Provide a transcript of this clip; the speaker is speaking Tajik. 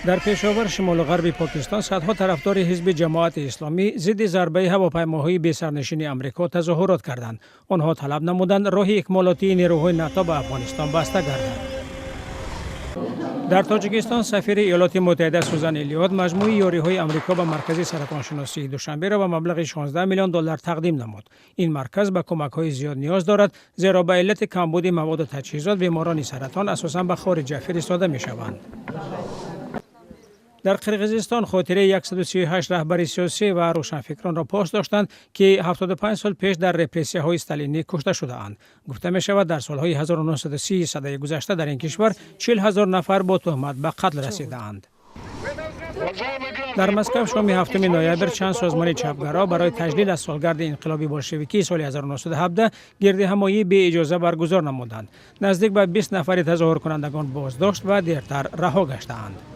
Дар Пешовар, шимолу ғарби Покистон, садҳо тарафдори ҳизби Ҷамоати Исломӣ зидди зарбаи ҳавопаймоҳои бесарнишини Амрико тазоҳурот карданд. Онҳо талаб намуданд, роҳи икмолотии нерӯҳои НАТО ба Афғонистон баста гардад. Дар Тоҷикистон сафири Иёлоти Муттаҳида Сузан Элиот маҷмӯи ёриҳои Амрико ба Маркази саратоншиносии Душанберо ба маблағи 16 миллион доллар тақдим намуд. Ин марказ ба кӯмакҳои зиёд ниёз дорад, зеро ба иллати камбуди маводу таҷҳизот беморони саратон асосан ба хориҷа фиристода мешаванд. Дар Қирғизистон хотираи 138 раҳбари сиёсӣ ва рӯшанфикронро пос доштанд, ки 75 сол пеш дар репрессияҳои сталинӣ кушта шудаанд. Гуфта мешавад, дар солҳои 1930 садаи гузашта дар ин кишвар 40 ҳазор нафар бо туҳмат ба қатл расидаанд. Дар Москав шоми 7 ноябр чанд созмони чапгаро барои таҷлил аз солгарди инқилоби болшевикии соли 1917 гирдиҳамоии беиҷоза баргузор намуданд. Наздик ба 20 нафари тазоҳуркунандагон боздошт ва дертар раҳо гаштаанд.